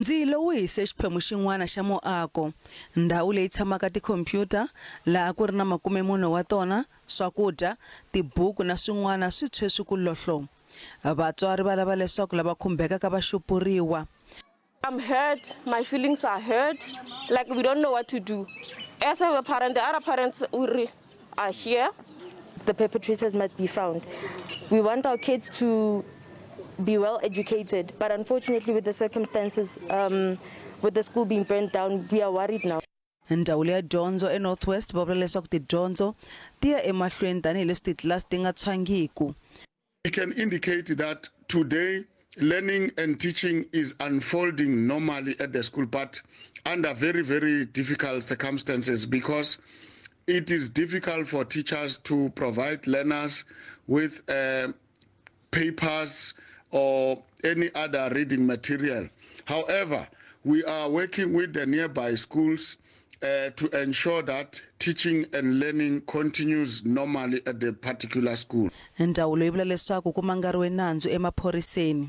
Ndzilo wu hise xiphemu xin'wana xa muako, ndhawu leyi tshamaka tikhomphyuta laha ku ri na 40 wa tona, swakudya, tibuku na swin'wana swi tshwe swi ku lohlo. Vatswari va lava leswaku lava khumbekaka va xupuriwa. I'm hurt, my feelings are hurt, like we don't know what to do. As a parent, the other parents are here. The perpetrators must be found. We want our kids to be well educated, but unfortunately with the circumstances, with the school being burnt down, we are worried now. Ndzawulo ya dyondzo eNorth West va vula leswaku tidyondzo ti ya emahlweni tanihileswi titlilasi ti nga tshwangiku. We can indicate that today learning and teaching is unfolding normally at the school, but under very, very difficult circumstances, because it is difficult for teachers to provide learners with papers or any other reading material. However, we are working with the nearby schools to ensure that teaching and learning continues normally at the particular school. Ndzawulo yi vula leswaku ku mangariwe nandzu emaphoriseni.